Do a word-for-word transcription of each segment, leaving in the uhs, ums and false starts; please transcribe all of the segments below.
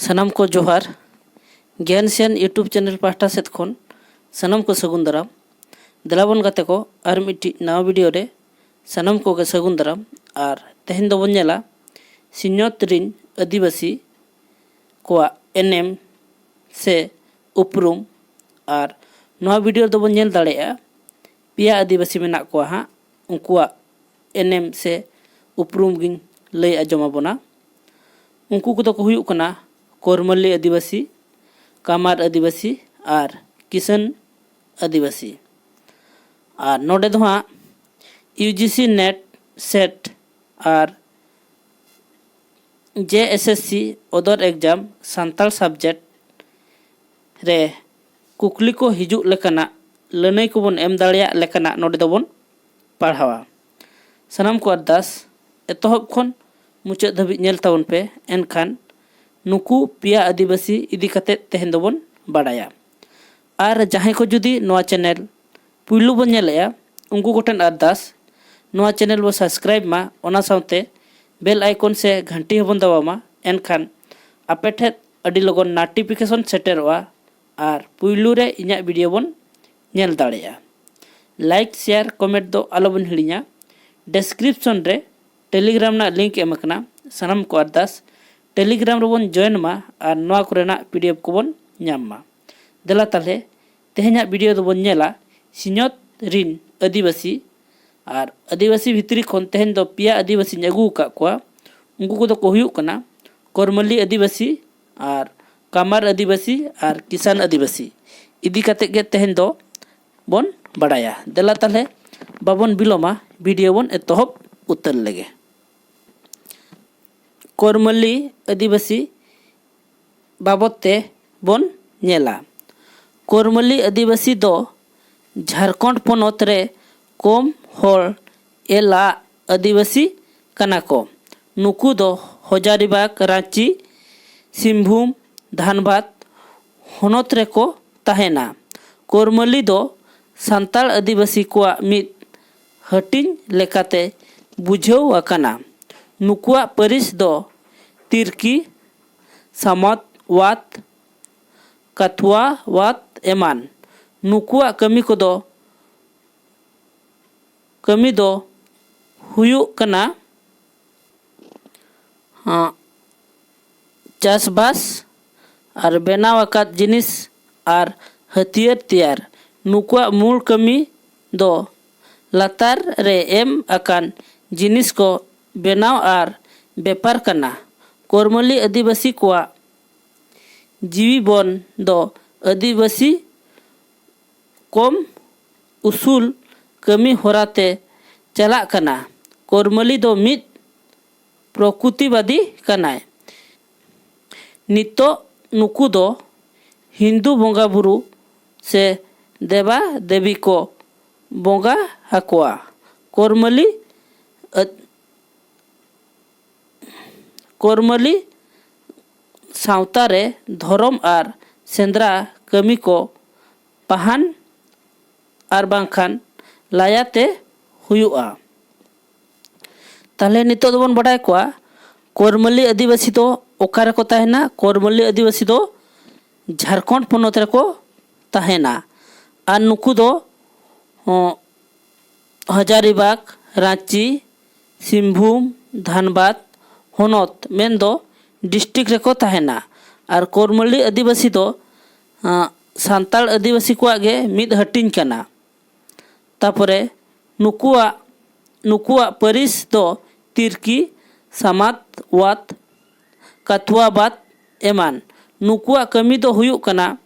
ᱥᱟᱱᱟᱢ ᱠᱚ ᱡᱚᱦᱟᱨ᱾ ᱜᱮᱭᱟᱱ ᱥᱮᱱ YouTube ᱪᱮᱱᱮᱞ ᱯᱟᱦᱴᱟ ᱥᱮᱫ ᱠᱷᱚᱱ ᱥᱟᱱᱟᱢ ᱠᱚ ᱥᱟᱹᱜᱩᱱ ᱫᱟᱨᱟᱢ᱾ ᱫᱮᱞᱟ ᱵᱚᱱ ᱜᱟᱛᱮ ᱠᱚ, ᱟᱨ ᱢᱤᱫᱴᱤᱡ ᱱᱟᱣᱟ ᱵᱷᱤᱰᱤᱭᱳ ᱨᱮ ᱥᱟᱱᱟᱢ ᱠᱚᱜᱮ ᱥᱟᱹᱜᱩᱱ ᱫᱟᱨᱟᱢ᱾ ᱟᱨ ᱛᱮᱦᱮᱧ ᱫᱚᱵᱚᱱ ᱧᱮᱞᱟ ᱥᱤᱧᱚᱛ ᱨᱤᱱ ᱟᱹᱫᱤᱵᱟᱹᱥᱤ ᱠᱚᱣᱟᱜ ᱮᱱᱮᱢ ᱥᱮ ᱩᱯᱨᱩᱢ᱾ ᱟᱨ ᱱᱚᱣᱟ ᱵᱷᱤᱰᱤᱭᱳ ᱨᱮᱫᱚ ᱵᱚᱱ ᱧᱮᱞ ᱫᱟᱲᱮᱭᱟᱜᱼᱟ, ᱯᱮᱭᱟ ᱟᱹᱫᱤᱵᱟᱹᱥᱤ ᱢᱮᱱᱟᱜ ᱠᱚᱣᱟ ᱦᱟᱸᱜ, ᱩᱱᱠᱩᱣᱟᱜ ᱮᱱᱮᱢ ᱥᱮ ᱩᱯᱨᱩᱢ ᱜᱤᱧ ᱞᱟᱹᱭ ᱟᱸᱡᱚᱢ ᱟᱵᱚᱱᱟ᱾ ᱩᱱᱠᱩ ᱠᱚᱫᱚ ᱠᱚ ᱦᱩᱭᱩᱜ ᱠᱟᱱᱟ ᱠᱚᱨᱢᱟᱞᱤ ᱟᱹᱫᱤᱵᱟᱹᱥᱤ, ᱠᱟᱢᱟᱨ ᱟᱹᱫᱤᱵᱟᱹᱥᱤ ᱟᱨ ᱠᱤᱥᱟᱹᱱ ᱟᱹᱫᱤᱵᱟᱹᱥᱤ᱾ ᱟᱨ ᱱᱚᱰᱮ ᱫᱚ ᱦᱟᱸᱜ U G C NET SET ᱟᱨ ᱡᱮ ᱮᱥ ᱮᱥ ᱥᱤ ᱚᱫᱚᱨ ᱮᱠᱡᱟᱢ ᱥᱟᱱᱛᱟᱲ ᱥᱟᱵᱡᱮᱠᱴ ᱨᱮ ᱠᱩᱠᱞᱤ ᱠᱚ ᱦᱤᱡᱩᱜ ᱞᱮᱠᱟᱱᱟᱜ ᱞᱟᱹᱱᱟᱹᱭ ᱠᱚᱵᱚᱱ ᱮᱢ ᱫᱟᱲᱮᱭᱟᱜ ᱞᱮᱠᱟᱱᱟᱜ ᱱᱚᱰᱮ ᱫᱚᱵᱚᱱ ᱯᱟᱲᱦᱟᱣᱟ᱾ ᱥᱟᱱᱟᱢ ᱠᱚ ᱟᱨᱫᱟᱥ, ᱮᱛᱚᱦᱚᱵ ᱠᱷᱚᱱ ᱢᱩᱪᱟᱹᱫ ᱫᱷᱟᱹᱵᱤᱡ ᱧᱮᱞ ᱛᱟᱵᱚᱱ ᱯᱮ᱾ ᱮᱱᱠᱷᱟᱱ ᱱᱩᱠᱩ ᱯᱮᱭᱟ ᱟᱹᱫᱤᱵᱟᱹᱥᱤ ᱤᱫᱤ ᱠᱟᱛᱮᱫ ᱛᱮᱦᱮᱧ ᱫᱚᱵᱚᱱ ᱵᱟᱲᱟᱭᱟ᱾ ᱟᱨ ᱡᱟᱦᱟᱸᱭ ᱠᱚ ᱡᱩᱫᱤ ᱱᱚᱣᱟ ᱪᱮᱱᱮᱞ ᱯᱩᱭᱞᱩ ᱵᱚᱱ ᱧᱮᱞᱮᱜᱼᱟ, ᱩᱱᱠᱩ ᱠᱚᱴᱷᱮᱱ ᱟᱨᱫᱟᱥ, ᱱᱚᱣᱟ ᱪᱮᱱᱮᱞ ᱵᱚ ᱥᱟᱵᱥᱠᱨᱟᱭᱤᱵ ᱢᱟ, ᱚᱱᱟ ᱥᱟᱶᱛᱮ ᱵᱮᱞ ᱟᱭᱠᱚᱱ ᱥᱮ ᱜᱷᱟᱱᱴᱤ ᱦᱚᱸᱵᱚᱱ ᱫᱟᱵᱟᱣ ᱢᱟ᱾ ᱮᱱᱠᱷᱟᱱ ᱟᱯᱮ ᱴᱷᱮᱱ ᱟᱹᱰᱤ ᱞᱚᱜᱚᱱ ᱱᱳᱴᱤᱯᱷᱤᱠᱮᱥᱚᱱ ᱥᱮᱴᱮᱨᱚᱜᱼᱟ ᱟᱨ ᱯᱩᱭᱞᱩ ᱨᱮ ᱤᱧᱟᱹᱜ ᱵᱷᱤᱰᱤᱭᱳ ᱵᱚᱱ ᱧᱮᱞ ᱫᱟᱲᱮᱭᱟᱜᱼᱟ᱾ ᱞᱟᱭᱤᱠ, ᱥᱮᱭᱟᱨ, ᱠᱚᱢᱮᱱᱴ ᱫᱚ ᱟᱞᱚᱵᱚᱱ ᱦᱤᱲᱤᱧᱟ᱾ ᱰᱮᱥᱠᱨᱤᱯᱥᱚᱱ ᱨᱮ ᱴᱮᱞᱤᱜᱨᱟᱢ ᱨᱮᱱᱟᱜ ᱞᱤᱝᱠ ᱮᱢ ᱟᱠᱟᱱᱟ᱾ ᱥᱟᱱᱟᱢ ᱠᱚ ᱟᱨᱫᱟᱥ, ᱴᱮᱞᱤᱜᱨᱟᱢ ᱨᱮᱵᱚᱱ ᱡᱚᱭᱮᱱ ᱢᱟ ᱟᱨ ᱱᱚᱣᱟ ᱠᱚᱨᱮᱱᱟᱜ ᱯᱤ ᱰᱤ ᱮᱯᱷ ᱠᱚᱵᱚᱱ ᱧᱟᱢ ᱢᱟ᱾ ᱫᱮᱞᱟ ᱛᱟᱦᱞᱮ, ᱛᱮᱦᱮᱧᱟᱜ ᱵᱷᱤᱰᱤᱭᱳ ᱫᱚᱵᱚᱱ ᱧᱮᱞᱟ ᱥᱤᱧᱚᱛ ᱨᱤᱱ ᱟᱹᱫᱤᱵᱟᱹᱥᱤ᱾ ᱟᱨ ᱟᱹᱫᱤᱵᱟᱹᱥᱤ ᱵᱷᱤᱛᱨᱤ ᱠᱷᱚᱱ ᱛᱮᱦᱮᱧ ᱫᱚ ᱯᱮᱭᱟ ᱟᱹᱫᱤᱵᱟᱹᱥᱤᱧ ᱟᱹᱜᱩ ᱟᱠᱟᱫ ᱠᱚᱣᱟ᱾ ᱩᱱᱠᱩ ᱠᱚᱫᱚ ᱠᱚ ᱦᱩᱭᱩᱜ ᱠᱟᱱᱟ ᱠᱚᱨᱢᱟᱞᱤ ᱟᱹᱫᱤᱵᱟᱹᱥᱤ ᱟᱨ ᱠᱟᱢᱟᱨ ᱟᱹᱫᱤᱵᱟᱹᱥᱤ ᱟᱨ ᱠᱤᱥᱟᱱ ᱟᱹᱫᱤᱵᱟᱹᱥᱤ᱾ ᱤᱫᱤ ᱠᱟᱛᱮᱫ ᱜᱮ ᱛᱮᱦᱮᱧ ᱫᱚ ᱵᱚᱱ ᱵᱟᱲᱟᱭᱟ᱾ ᱫᱮᱞᱟ ᱛᱟᱦᱞᱮ, ᱵᱟᱵᱚᱱ ᱵᱤᱞᱚᱢᱟ, ᱵᱷᱤᱰᱤᱭᱳ ᱵᱚᱱ ᱮᱛᱚᱦᱚᱵ ᱩᱛᱟᱹᱨ ᱞᱮᱜᱮ᱾ ᱠᱚᱨᱢᱟᱞᱤ ᱟᱹᱫᱤᱵᱟᱹᱥᱤ ᱵᱟᱵᱚᱫ ᱛᱮ ᱵᱚᱱ ᱧᱮᱞᱟ᱾ ᱠᱚᱨᱢᱟᱞᱤ ᱟᱹᱫᱤᱵᱟᱹᱥᱤ ᱫᱚ ᱡᱷᱟᱲᱠᱷᱚᱸᱰ ᱯᱚᱱᱚᱛ ᱨᱮ ᱠᱚᱢ ᱦᱚᱲ ᱮᱞᱟᱜ ᱟᱹᱫᱤᱵᱟᱹᱥᱤ ᱠᱟᱱᱟ ᱠᱚ᱾ ᱱᱩᱠᱩ ᱫᱚ ᱦᱚᱡᱟᱨᱤᱵᱟᱜᱽ, ᱨᱟᱸᱪᱤ, ᱥᱤᱝᱵᱷᱩᱢ, ᱫᱷᱟᱱᱵᱟᱫᱽ ᱦᱚᱱᱚᱛ ᱨᱮᱠᱚ ᱛᱟᱦᱮᱱᱟ᱾ ᱠᱚᱨᱢᱟᱞᱤ ᱫᱚ ᱥᱟᱱᱛᱟᱲ ᱟᱹᱫᱤᱵᱟᱹᱥᱤ ᱠᱚᱣᱟᱜ ᱢᱤᱫ ᱦᱟᱹᱴᱤᱧ ᱞᱮᱠᱟᱛᱮ ᱵᱩᱡᱷᱟᱹᱣ ᱟᱠᱟᱱᱟ᱾ ᱱᱩᱠᱩᱣᱟᱜ ᱯᱟᱹᱨᱤᱥ ᱫᱚ ᱛᱤᱨᱠᱤ, ᱥᱟᱢᱟᱫᱣᱟᱫ, ᱠᱟᱛᱷᱩᱣᱟᱣᱟᱫ ᱮᱢᱟᱱ᱾ ᱱᱩᱠᱩᱣᱟᱜ ᱠᱟᱹᱢᱤ ᱠᱚᱫᱚ, ᱠᱟᱹᱢᱤ ᱫᱚ ᱦᱩᱭᱩᱜ ᱠᱟᱱᱟ, ᱟᱸ, ᱪᱟᱥᱵᱟᱥ ᱟᱨ ᱵᱮᱱᱟᱣ ᱟᱠᱟᱫ ᱡᱤᱱᱤᱥ ᱟᱨ ᱦᱟᱹᱛᱭᱟᱹᱨ ᱛᱮᱭᱟᱨ᱾ ᱱᱩᱠᱩᱣᱟᱜ ᱢᱩᱞ ᱠᱟᱹᱢᱤ ᱫᱚ ᱞᱟᱛᱟᱨ ᱨᱮ ᱮᱢ ᱟᱠᱟᱱ ᱡᱤᱱᱤᱥ ᱠᱚ ᱵᱮᱱᱟᱣ ᱟᱨ ᱵᱮᱯᱟᱨ ᱠᱟᱱᱟ᱾ ᱠᱚᱨᱢᱟᱞᱤ ᱟᱹᱫᱤᱵᱟᱹᱥᱤ ᱠᱚᱣᱟᱜ ᱡᱤᱣᱤ ᱵᱚᱱ ᱫᱚ ᱟᱹᱫᱤᱵᱟᱹᱥᱤ ᱠᱚᱢ ᱩᱥᱩᱞ ᱠᱟᱹᱢᱤ ᱦᱚᱨᱟ ᱛᱮ ᱪᱟᱞᱟᱜ ᱠᱟᱱᱟ᱾ ᱠᱚᱨᱢᱟᱞᱤ ᱫᱚ ᱢᱤᱫ ᱯᱨᱚᱠᱨᱤᱛᱤᱵᱟᱫᱤ ᱠᱟᱱᱟᱭ᱾ ᱱᱤᱛᱚᱜ ᱱᱩᱠᱩ ᱫᱚ ᱦᱤᱱᱫᱩ ᱵᱚᱸᱜᱟ ᱵᱩᱨᱩ ᱥᱮ ᱫᱮᱵᱟ ᱫᱮᱵᱤ ᱠᱚ ᱵᱚᱸᱜᱟ ᱟᱠᱚᱣᱟ᱾ ᱠᱚᱨᱢᱟᱞᱤ ᱟᱹᱫ-, ᱠᱚᱨᱢᱟᱞᱤ ᱥᱟᱶᱛᱟ ᱨᱮ ᱫᱷᱚᱨᱚᱢ ᱟᱨ ᱥᱮᱸᱫᱽᱨᱟ ᱠᱟᱹᱢᱤ ᱠᱚ ᱯᱟᱦᱟᱱ ᱟᱨ ᱵᱟᱝᱠᱷᱟᱱ ᱞᱟᱭᱟ ᱛᱮ ᱦᱩᱭᱩᱜᱼᱟ᱾ ᱛᱟᱦᱚᱞᱮ ᱱᱤᱛᱚᱜ ᱫᱚᱵᱚᱱ ᱵᱟᱰᱟᱭ ᱠᱚᱣᱟ, ᱠᱚᱨᱢᱟᱞᱤ ᱟᱹᱫᱤᱵᱟᱹᱥᱤ ᱫᱚ ᱚᱠᱟ ᱨᱮᱠᱚ ᱛᱟᱦᱮᱱᱟ? ᱠᱚᱨᱢᱟᱞᱤ ᱟᱹᱫᱤᱵᱟᱹᱥᱤ ᱫᱚ ᱡᱷᱟᱲᱠᱷᱚᱸᱰ ᱯᱚᱱᱚᱛ ᱨᱮᱠᱚ ᱛᱟᱦᱮᱱᱟ᱾ ᱟᱨ ᱱᱩᱠᱩ ᱫᱚ, ᱦᱚᱸ, ᱦᱟᱡᱟᱨᱤᱵᱟᱜᱽ, ᱨᱟᱸᱪᱤ, ᱥᱤᱝᱵᱷᱩᱢ, ᱫᱷᱟᱱᱵᱟᱫᱽ ᱦᱚᱱᱚᱛ ᱢᱮᱱᱫᱚ ᱰᱤᱥᱴᱨᱤᱠᱴ ᱨᱮᱠᱚ ᱛᱟᱦᱮᱱᱟ᱾ ᱟᱨ ᱠᱚᱨᱢᱟᱞᱤ ᱟᱹᱫᱤᱵᱟᱹᱥᱤ ᱫᱚ, ᱟᱸ, ᱥᱟᱱᱛᱟᱲ ᱟᱹᱫᱤᱵᱟᱹᱥᱤ ᱠᱚᱣᱟᱜ ᱜᱮ ᱢᱤᱫ ᱦᱟᱹᱴᱤᱧ ᱠᱟᱱᱟ᱾ ᱛᱟᱯᱚᱨᱮ ᱱᱩᱠᱩᱣᱟᱜ, ᱱᱩᱠᱩᱣᱟᱜ ᱯᱟᱹᱨᱤᱥ ᱫᱚ ᱛᱤᱨᱠᱤ, ᱥᱟᱢᱟᱫᱣᱟᱫ, ᱠᱟᱛᱷᱩᱣᱟᱵᱟᱫ ᱮᱢᱟᱱ᱾ ᱱᱩᱠᱩᱣᱟᱜ ᱠᱟᱹᱢᱤ ᱫᱚ ᱦᱩᱭᱩᱜ ᱠᱟᱱᱟ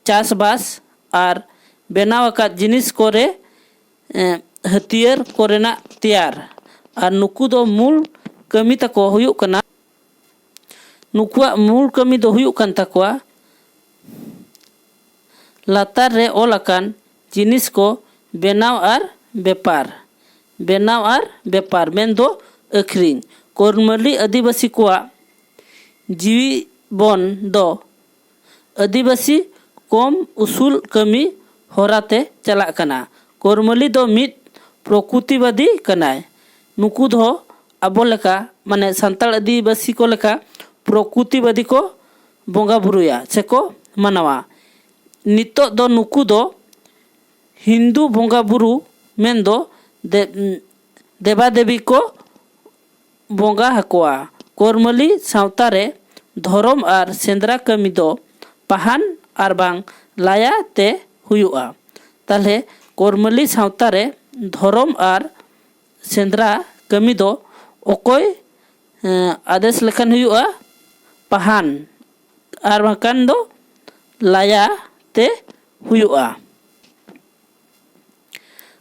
ᱪᱟᱥᱵᱟᱥ ᱟᱨ ᱵᱮᱱᱟᱣ ᱟᱠᱟᱫ ᱡᱤᱱᱤᱥ ᱠᱚᱨᱮ, ᱮᱸ, ᱦᱟᱹᱛᱭᱟᱹᱨ ᱠᱚᱨᱮᱱᱟᱜ ᱛᱮᱭᱟᱨ᱾ ᱟᱨ ᱱᱩᱠᱩ ᱫᱚ ᱢᱩᱞ ᱠᱟᱹᱢᱤ ᱛᱟᱠᱚ ᱦᱩᱭᱩᱜ ᱠᱟᱱᱟ, ᱱᱩᱠᱩᱣᱟᱜ ᱢᱩᱞ ᱠᱟᱹᱢᱤ ᱫᱚ ᱦᱩᱭᱩᱜ ᱠᱟᱱ ᱛᱟᱠᱚᱣᱟ ᱞᱟᱛᱟᱨ ᱨᱮ ᱚᱞ ᱟᱠᱟᱱ ᱡᱤᱱᱤᱥ ᱠᱚ ᱵᱮᱱᱟᱣ ᱟᱨ ᱵᱮᱯᱟᱨ, ᱵᱮᱱᱟᱣ ᱟᱨ ᱵᱮᱯᱟᱨ ᱢᱮᱱᱫᱚ ᱟᱹᱠᱷᱨᱤᱧ᱾ ᱠᱚᱨᱢᱟᱞᱤ ᱟᱹᱫᱤᱵᱟᱹᱥᱤ ᱠᱚᱣᱟᱜ ᱡᱤᱣᱤ ᱵᱚᱱ ᱫᱚ ᱟᱹᱫᱤᱵᱟᱹᱥᱤ ᱠᱚᱢ ᱩᱥᱩᱞ ᱠᱟᱹᱢᱤ ᱦᱚᱨᱟ ᱛᱮ ᱪᱟᱞᱟᱜ ᱠᱟᱱᱟ᱾ ᱠᱚᱨᱢᱟᱞᱤ ᱫᱚ ᱢᱤᱫ ᱯᱨᱚᱠᱨᱤᱛᱤᱵᱟᱫᱤ ᱠᱟᱱᱟᱭ᱾ ᱱᱩᱠᱩ ᱫᱚ ᱟᱵᱚ ᱞᱮᱠᱟ, ᱢᱟᱱᱮ ᱥᱟᱱᱛᱟᱲ ᱟᱹᱫᱤᱵᱟᱹᱥᱤ ᱠᱚ ᱞᱮᱠᱟ ᱯᱨᱚᱠᱨᱩᱛᱤᱵᱟᱫᱤ ᱠᱚ ᱵᱚᱸᱜᱟ ᱵᱩᱨᱩᱭᱟ ᱥᱮᱠᱚ ᱢᱟᱱᱟᱣᱟ᱾ ᱱᱤᱛᱚᱜ ᱫᱚ ᱱᱩᱠᱩ ᱫᱚ ᱦᱤᱱᱫᱩ ᱵᱚᱸᱜᱟ ᱵᱩᱨᱩ ᱢᱮᱱᱫᱚ ᱫᱮᱵᱟᱫᱮᱵᱤ ᱠᱚ ᱵᱚᱸᱜᱟ ᱟᱠᱚᱣᱟ᱾ ᱠᱚᱨᱢᱟᱞᱤ ᱥᱟᱶᱛᱟ ᱨᱮ ᱫᱷᱚᱨᱚᱢ ᱟᱨ ᱥᱮᱸᱫᱽᱨᱟ ᱠᱟᱹᱢᱤ ᱫᱚ ᱯᱟᱦᱟᱱ ᱟᱨ ᱵᱟᱝ ᱞᱟᱭᱟ ᱛᱮ ᱦᱩᱭᱩᱜᱼᱟ᱾ ᱛᱟᱦᱞᱮ ᱠᱚᱨᱢᱟᱞᱤ ᱥᱟᱶᱛᱟ ᱨᱮ ᱫᱷᱚᱨᱚᱢ ᱟᱨ ᱥᱮᱸᱫᱽᱨᱟ ᱠᱟᱹᱢᱤ ᱫᱚ ᱚᱠᱚᱭ ᱟᱫᱮᱥ ᱞᱮᱠᱷᱟᱱ ᱦᱩᱭᱩᱜᱼᱟ ᱯᱟᱦᱟᱱ, ᱟᱨ ᱵᱟᱝᱠᱷᱟᱱ ᱫᱚ ᱞᱟᱭᱟ ᱛᱮ ᱦᱩᱭᱩᱜᱼᱟ᱾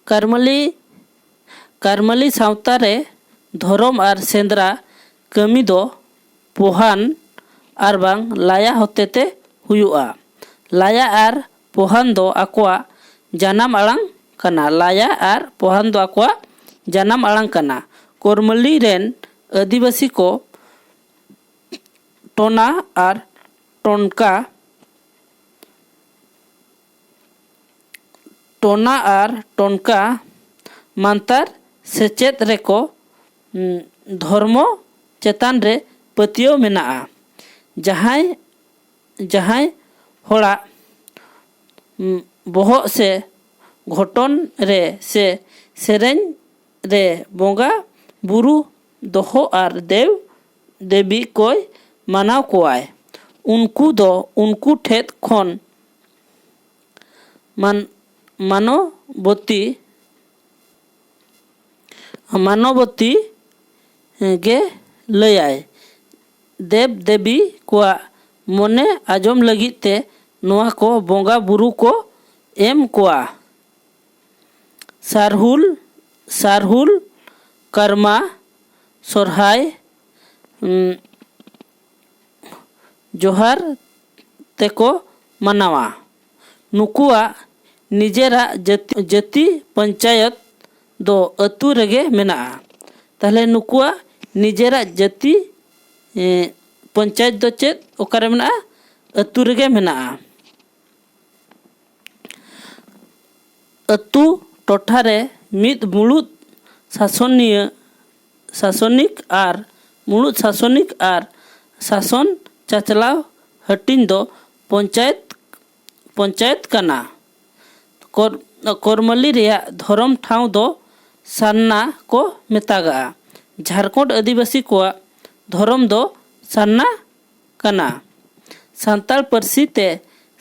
ᱠᱟᱨᱢᱟᱞᱤ ᱠᱟᱨᱢᱟᱞᱤ ᱥᱟᱶᱛᱟ ᱨᱮ ᱫᱷᱚᱨᱚᱢ ᱟᱨ ᱥᱮᱸᱫᱽᱨᱟ ᱠᱟᱹᱢᱤ ᱫᱚ ᱯᱚᱦᱟᱱ ᱟᱨ ᱵᱟᱝ ᱞᱟᱭᱟ ᱦᱚᱛᱮᱛᱮ ᱦᱩᱭᱩᱜᱼᱟ᱾ ᱞᱟᱭᱟ ᱟᱨ ᱯᱚᱦᱟᱱ ᱫᱚ ᱟᱠᱚᱣᱟᱜ ᱡᱟᱱᱟᱢ ᱟᱲᱟᱝ ᱠᱟᱱᱟ᱾ ᱞᱟᱭᱟ ᱟᱨ ᱯᱚᱦᱟᱱ ᱫᱚ ᱟᱠᱚᱣᱟᱜ ᱡᱟᱱᱟᱢ ᱟᱲᱟᱝ ᱠᱟᱱᱟ᱾ ᱠᱚᱨᱢᱟᱞᱤ ᱨᱮᱱ ᱟᱹᱫᱤᱵᱟᱹᱥᱤ ᱠᱚ ᱴᱚᱱᱟ ᱟᱨ ᱴᱚᱱᱠᱟ ᱴᱚᱱᱟ ᱟᱨ ᱴᱚᱱᱠᱟ ᱢᱟᱱᱛᱟᱨ ᱥᱮᱪᱮᱫ ᱨᱮᱠᱚ ᱫᱷᱚᱨᱢᱚ ᱪᱮᱛᱟᱱ ᱨᱮ ᱯᱟᱹᱛᱭᱟᱹᱣ ᱢᱮᱱᱟᱜᱼᱟ᱾ ᱡᱟᱦᱟᱸᱭ ᱡᱟᱦᱟᱸᱭ ᱦᱚᱲᱟᱜ ᱵᱚᱦᱚᱜ ᱥᱮ ᱜᱷᱚᱴᱚᱱ ᱨᱮ ᱥᱮ ᱥᱮᱨᱮᱧ ᱨᱮ ᱵᱚᱸᱜᱟ ᱵᱩᱨᱩ ᱫᱚᱦᱚ ᱟᱨ ᱫᱮᱣ ᱫᱮᱵᱤ ᱠᱚᱭ ᱢᱟᱱᱟᱣ ᱠᱚᱣᱟᱭ᱾ ᱩᱱᱠᱩ ᱫᱚ ᱩᱱᱠᱩ ᱴᱷᱮᱱ ᱠᱷᱚᱱ ᱢᱟᱱ ᱢᱟᱱᱚᱵᱚᱛᱤ ᱢᱟᱱᱚᱵᱚᱛᱤ ᱜᱮ ᱞᱟᱹᱭᱟᱭ᱾ ᱫᱮᱵ ᱫᱮᱵᱤ ᱠᱚᱣᱟᱜ ᱢᱚᱱᱮ ᱟᱸᱡᱚᱢ ᱞᱟᱹᱜᱤᱫ ᱛᱮ ᱱᱚᱣᱟ ᱠᱚ ᱵᱚᱸᱜᱟ ᱵᱩᱨᱩ ᱠᱚ ᱮᱢ ᱠᱚᱣᱟ᱾ ᱥᱟᱨᱦᱩᱞ ᱥᱟᱨᱦᱩᱞ ᱠᱟᱨᱢᱟ ᱥᱚᱨᱦᱟᱭ ᱡᱚᱦᱟᱨ ᱛᱮᱠᱚ ᱢᱟᱱᱟᱣᱟ᱾ ᱱᱩᱠᱩᱣᱟᱜ ᱱᱤᱡᱮᱨᱟᱜ ᱡᱟᱹᱛᱤ ᱡᱟᱹᱛᱤ ᱯᱚᱧᱪᱟᱭᱚᱛ ᱫᱚ ᱟᱹᱛᱩ ᱨᱮᱜᱮ ᱢᱮᱱᱟᱜᱼᱟ᱾ ᱛᱟᱦᱞᱮ ᱱᱩᱠᱩᱣᱟᱜ ᱱᱤᱡᱮᱨᱟᱜ ᱡᱟᱹᱛᱤ ᱯᱚᱧᱪᱟᱭᱮᱛ ᱫᱚ ᱪᱮᱫ ᱚᱠᱟᱨᱮ ᱢᱮᱱᱟᱜᱼᱟ? ᱟᱹᱛᱩ ᱨᱮᱜᱮ ᱢᱮᱱᱟᱜᱼᱟ᱾ ᱟᱹᱛᱩ ᱴᱚᱴᱷᱟ ᱨᱮ ᱢᱤᱫ ᱢᱩᱲᱩᱫ ᱥᱟᱥᱚᱱᱤᱭᱟᱹ ᱥᱟᱥᱚᱱᱤᱠ ᱟᱨ ᱢᱩᱲᱩᱫ ᱥᱟᱥᱚᱱᱤᱠ ᱟᱨ ᱥᱟᱥᱚᱱ ᱪᱟᱪᱞᱟᱣ ᱦᱟᱹᱴᱤᱧ ᱫᱚ ᱯᱚᱧᱪᱟᱭᱮᱛ ᱯᱚᱧᱪᱟᱭᱮᱛ ᱠᱟᱱᱟ᱾ ᱠᱚᱨ- ᱠᱚᱨᱢᱟᱞᱤ ᱨᱮᱭᱟᱜ ᱫᱷᱚᱨᱚᱢ ᱴᱷᱟᱶ ᱫᱚ ᱥᱟᱨᱱᱟ ᱠᱚ ᱢᱮᱛᱟᱜᱟᱜᱼᱟ᱾ ᱡᱷᱟᱲᱠᱷᱚᱸᱰ ᱟᱹᱫᱤᱵᱟᱹᱥᱤ ᱠᱚᱣᱟᱜ ᱫᱷᱚᱨᱚᱢ ᱫᱚ ᱥᱟᱨᱱᱟ ᱠᱟᱱᱟ᱾ ᱥᱟᱱᱛᱟᱲ ᱯᱟᱹᱨᱥᱤ ᱛᱮ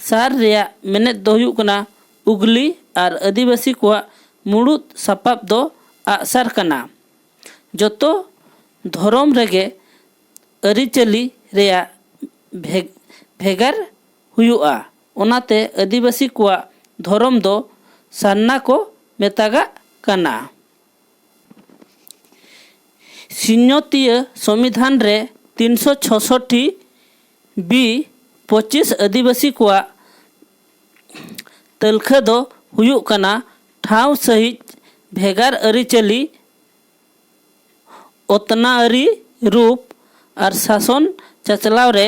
ᱥᱟᱨ ᱨᱮᱭᱟᱜ ᱢᱮᱱᱮᱫ ᱫᱚ ᱦᱩᱭᱩᱜ ᱠᱟᱱᱟ ᱩᱜᱽᱞᱤ ᱟᱨ ᱟᱹᱫᱤᱵᱟᱹᱥᱤ ᱠᱚᱣᱟᱜ ᱢᱩᱲᱩᱫ ᱥᱟᱯᱟᱵ ᱫᱚ ᱟᱜᱼᱥᱟᱨ ᱠᱟᱱᱟ᱾ ᱡᱚᱛᱚ ᱫᱷᱚᱨᱚᱢ ᱨᱮᱜᱮ ᱟᱹᱨᱤᱪᱟᱹᱞᱤ ᱨᱮᱭᱟᱜ ᱵᱷᱮᱜ- ᱵᱷᱮᱜᱟᱨ ᱦᱩᱭᱩᱜᱼᱟ᱾ ᱚᱱᱟᱛᱮ ᱟᱹᱫᱤᱵᱟᱹᱥᱤ ᱠᱚᱣᱟᱜ ᱫᱷᱚᱨᱚᱢ ᱫᱚ ᱥᱟᱨᱱᱟ ᱠᱚ ᱢᱮᱛᱟᱜᱟᱜ ᱠᱟᱱᱟ᱾ ᱥᱤᱧᱚᱛᱤᱭᱟᱹ ᱥᱚᱝᱵᱤᱫᱷᱟᱱ ᱨᱮ ᱛᱤᱱᱥᱚ ᱪᱷᱚᱥᱚᱴᱴᱤ ᱵᱤ ᱯᱚᱸᱪᱤᱥ ᱟᱹᱫᱤᱵᱟᱹᱥᱤ ᱠᱚᱣᱟᱜ ᱛᱟᱹᱞᱠᱷᱟᱹ ᱫᱚ ᱦᱩᱭᱩᱜ ᱠᱟᱱᱟ ᱴᱷᱟᱶ ᱥᱟᱹᱦᱤᱡ ᱵᱷᱮᱜᱟᱨ ᱟᱹᱨᱤᱪᱟᱹᱞᱤ, ᱚᱛᱱᱟᱹᱨᱤ ᱨᱩᱯ ᱟᱨ ᱥᱟᱥᱚᱱ ᱪᱟᱪᱞᱟᱣ ᱨᱮ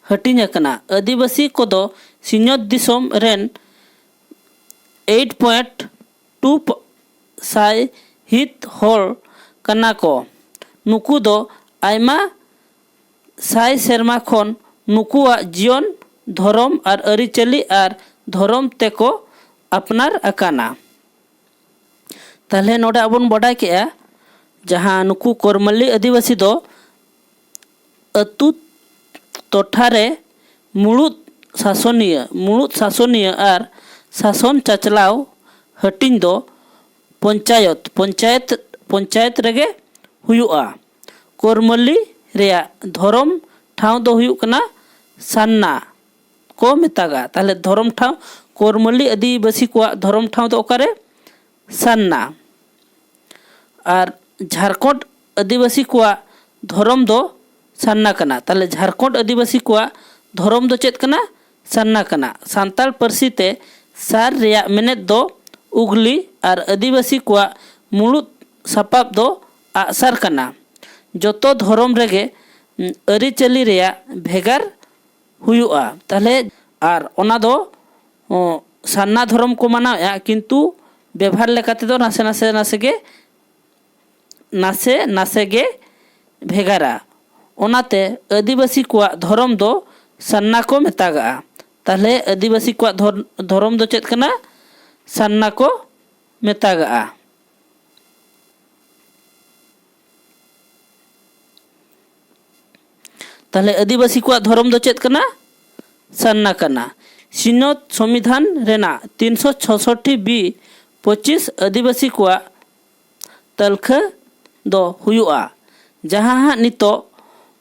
ᱦᱟᱹᱴᱤᱧ ᱟᱠᱟᱱᱟ᱾ ᱟᱹᱫᱤᱵᱟᱹᱥᱤ ᱠᱚᱫᱚ ᱥᱤᱧᱚᱛ ᱫᱤᱥᱚᱢ ᱨᱮᱱ ᱮᱭᱤᱴ ᱯᱚᱭᱮᱱᱴ ᱴᱩ ᱥᱟᱭᱦᱤᱛ ᱦᱚᱲ ᱠᱟᱱᱟ ᱠᱚ᱾ ᱱᱩᱠᱩ ᱫᱚ ᱟᱭᱢᱟ ᱥᱟᱭ ᱥᱮᱨᱢᱟ ᱠᱷᱚᱱ ᱱᱩᱠᱩᱣᱟᱜ ᱡᱤᱭᱚᱱ, ᱫᱷᱚᱨᱚᱢ ᱟᱨ ᱟᱹᱨᱤᱪᱟᱹᱞᱤ ᱟᱨ ᱫᱷᱚᱨᱚᱢ ᱛᱮᱠᱚ ᱟᱯᱱᱟᱨ ᱟᱠᱟᱱᱟ᱾ ᱛᱟᱦᱞᱮ ᱱᱚᱰᱮ ᱟᱵᱚᱱ ᱵᱟᱰᱟᱭ ᱠᱮᱜᱼᱟ, ᱡᱟᱦᱟᱸ ᱱᱩᱠᱩ ᱠᱚᱨᱢᱟᱞᱤ ᱟᱹᱫᱤᱵᱟᱹᱥᱤ ᱫᱚ ᱟᱹᱛᱩ ᱴᱚᱴᱷᱟ ᱨᱮ ᱢᱩᱲᱩᱫ ᱥᱟᱥᱚᱱᱤᱭᱟᱹ, ᱢᱩᱲᱩᱫ ᱥᱟᱥᱚᱱᱤᱭᱟᱹ ᱟᱨ ᱥᱟᱥᱚᱱ ᱪᱟᱪᱞᱟᱣ ᱦᱟᱹᱴᱤᱧ ᱫᱚ ᱯᱚᱧᱪᱟᱭᱚᱛ, ᱯᱚᱧᱪᱟᱭᱮᱛ, ᱯᱚᱧᱪᱟᱭᱮᱛ ᱨᱮᱜᱮ ᱦᱩᱭᱩᱜᱼᱟ᱾ ᱠᱚᱨᱢᱟᱞᱤ ᱨᱮᱭᱟᱜ ᱫᱷᱚᱨᱚᱢ ᱴᱷᱟᱶ ᱫᱚ ᱦᱩᱭᱩᱜ ᱠᱟᱱᱟ ᱥᱟᱨᱱᱟ ᱠᱚ ᱢᱮᱛᱟᱜᱟ᱾ ᱛᱟᱦᱞᱮ ᱫᱷᱚᱨᱚᱢ ᱴᱷᱟᱶ ᱠᱚᱨᱢᱟᱞᱤ ᱟᱹᱫᱤᱵᱟᱹᱥᱤ ᱠᱚᱣᱟᱜ ᱫᱷᱚᱨᱚᱢ ᱴᱷᱟᱶ ᱫᱚ ᱚᱠᱟᱨᱮ? ᱥᱟᱨᱱᱟ᱾ ᱟᱨ ᱡᱷᱟᱲᱠᱷᱚᱸᱰ ᱟᱹᱫᱤᱵᱟᱹᱥᱤ ᱠᱚᱣᱟᱜ ᱫᱷᱚᱨᱚᱢ ᱫᱚ ᱥᱟᱨᱱᱟ ᱠᱟᱱᱟ᱾ ᱛᱟᱦᱞᱮ ᱡᱷᱟᱲᱠᱷᱚᱸᱰ ᱟᱹᱫᱤᱵᱟᱹᱥᱤ ᱠᱚᱣᱟᱜ ᱫᱷᱚᱨᱚᱢ ᱫᱚ ᱪᱮᱫ ᱠᱟᱱᱟ? ᱥᱟᱨᱱᱟ ᱠᱟᱱᱟ᱾ ᱥᱟᱱᱛᱟᱲ ᱯᱟᱹᱨᱥᱤ ᱛᱮ ᱥᱟᱨ ᱨᱮᱭᱟᱜ ᱢᱮᱱᱮᱫ ᱫᱚ ᱩᱜᱽᱞᱤ ᱟᱨ ᱟᱹᱫᱤᱵᱟᱹᱥᱤ ᱠᱚᱣᱟᱜ ᱢᱩᱲᱩᱫ ᱥᱟᱯᱟᱵ ᱫᱚ ᱟᱜᱼᱥᱟᱨ ᱠᱟᱱᱟ᱾ ᱡᱚᱛᱚ ᱫᱷᱚᱨᱚᱢ ᱨᱮᱜᱮ, ᱩᱸ, ᱟᱹᱨᱤᱪᱟᱹᱞᱤ ᱨᱮᱭᱟᱜ ᱵᱷᱮᱜᱟᱨ ᱦᱩᱭᱩᱜᱼᱟ᱾ ᱛᱟᱦᱞᱮ ᱟᱨ ᱚᱱᱟ ᱫᱚ, ᱚ, ᱥᱟᱨᱱᱟ ᱫᱷᱚᱨᱚᱢ ᱠᱚ ᱢᱟᱱᱟᱣᱮᱫᱼᱟ, ᱠᱤᱱᱛᱩ ᱵᱮᱵᱷᱟᱨ ᱞᱮᱠᱟ ᱛᱮᱫᱚ ᱱᱟᱥᱮ ᱱᱟᱥᱮ ᱱᱟᱥᱮ ᱜᱮ, ᱱᱟᱥᱮ ᱱᱟᱥᱮ ᱜᱮ ᱵᱷᱮᱜᱟᱨᱟ᱾ ᱚᱱᱟᱛᱮ ᱟᱹᱫᱤᱵᱟᱹᱥᱤ ᱠᱚᱣᱟᱜ ᱫᱷᱚᱨᱚᱢ ᱫᱚ ᱥᱟᱨᱱᱟ ᱠᱚ ᱢᱮᱛᱟᱜᱟᱜᱼᱟ᱾ ᱛᱟᱦᱞᱮ ᱟᱹᱫᱤᱵᱟᱹᱥᱤ ᱠᱚᱣᱟᱜ ᱫᱷᱚᱨ-, ᱫᱷᱚᱨᱚᱢ ᱫᱚ ᱪᱮᱫ ᱠᱟᱱᱟ? ᱥᱟᱨᱱᱟ ᱠᱚ ᱢᱮᱛᱟᱜᱟᱜᱼᱟ᱾ ᱛᱟᱦᱞᱮ ᱟᱹᱫᱤᱵᱟᱹᱥᱤ ᱠᱚᱣᱟᱜ ᱫᱷᱚᱨᱚᱢ ᱫᱚ ᱪᱮᱫ ᱠᱟᱱᱟ? ᱥᱟᱨᱱᱟ ᱠᱟᱱᱟ᱾ ᱥᱤᱧᱚᱛ ᱥᱚᱝᱵᱤᱫᱷᱟᱱ ᱨᱮᱱᱟᱜ ᱛᱤᱱᱥᱚ ᱪᱷᱚᱥᱚᱴᱴᱤ ᱵᱤ ᱯᱚᱸᱪᱤᱥ ᱟᱹᱫᱤᱵᱟᱹᱥᱤ ᱠᱚᱣᱟᱜ ᱛᱟᱹᱞᱠᱷᱟᱹ ᱫᱚ ᱦᱩᱭᱩᱜᱼᱟ, ᱡᱟᱦᱟᱸ ᱦᱟᱸᱜ ᱱᱤᱛᱚᱜ,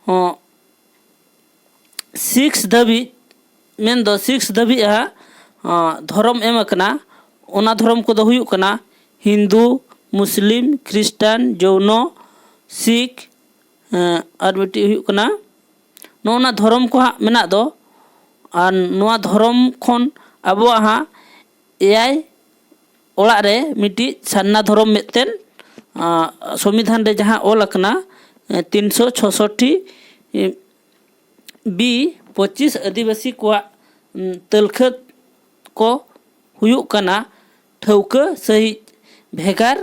ᱦᱚᱸ, ᱥᱤᱠᱥ ᱫᱷᱟᱹᱵᱤᱡ, ᱢᱮᱱᱫᱚ ᱥᱤᱠᱥ ᱫᱷᱟᱹᱵᱤᱡ ᱦᱟᱸᱜ, ᱟᱸ, ᱫᱷᱚᱨᱚᱢ ᱮᱢ ᱟᱠᱟᱱᱟ᱾ ᱚᱱᱟ ᱫᱷᱚᱨᱚᱢ ᱠᱚᱫᱚ ᱦᱩᱭᱩᱜ ᱠᱟᱱᱟ ᱦᱤᱱᱫᱩ, ᱢᱩᱥᱞᱤᱢ, ᱠᱷᱨᱤᱥᱴᱟᱱ, ᱡᱚᱭᱱᱚ, ᱥᱤᱠᱷ, ᱮᱸ, ᱟᱨ ᱢᱤᱫᱴᱤᱡ ᱦᱩᱭᱩᱜ ᱠᱟᱱᱟ ᱱᱚᱜᱼᱚ ᱱᱟ ᱫᱷᱚᱨᱚᱢ ᱠᱚ ᱦᱟᱸᱜ ᱢᱮᱱᱟᱜ ᱫᱚ᱾ ᱟᱨ ᱱᱚᱣᱟ ᱫᱷᱚᱨᱚᱢ ᱠᱷᱚᱱ ᱟᱵᱚᱣᱟᱜ ᱦᱟᱸᱜ ᱮᱭᱟᱭ ᱚᱲᱟᱜ ᱨᱮ ᱢᱤᱫᱴᱤᱡ ᱥᱟᱨᱱᱟ ᱫᱷᱚᱨᱚᱢ ᱢᱤᱫᱴᱮᱱ, ᱟᱸ, ᱥᱚᱝᱵᱤᱫᱷᱟᱱ ᱨᱮ ᱡᱟᱦᱟᱸ ᱚᱞ ᱟᱠᱟᱱᱟ, ᱮᱸ, ᱛᱤᱱᱥᱚ ᱪᱷᱚᱥᱚᱴᱴᱤ, ᱮᱸ, ᱵᱤ ᱯᱚᱸᱪᱤᱥ ᱟᱹᱫᱤᱵᱟᱹᱥᱤ ᱠᱚᱣᱟᱜ, ᱩᱸ, ᱛᱟᱹᱞᱠᱷᱟᱹ ᱠᱚ ᱦᱩᱭᱩᱜ ᱠᱟᱱᱟ ᱴᱷᱟᱹᱣᱠᱟᱹ ᱥᱟᱹᱦᱤᱡ ᱵᱷᱮᱜᱟᱨ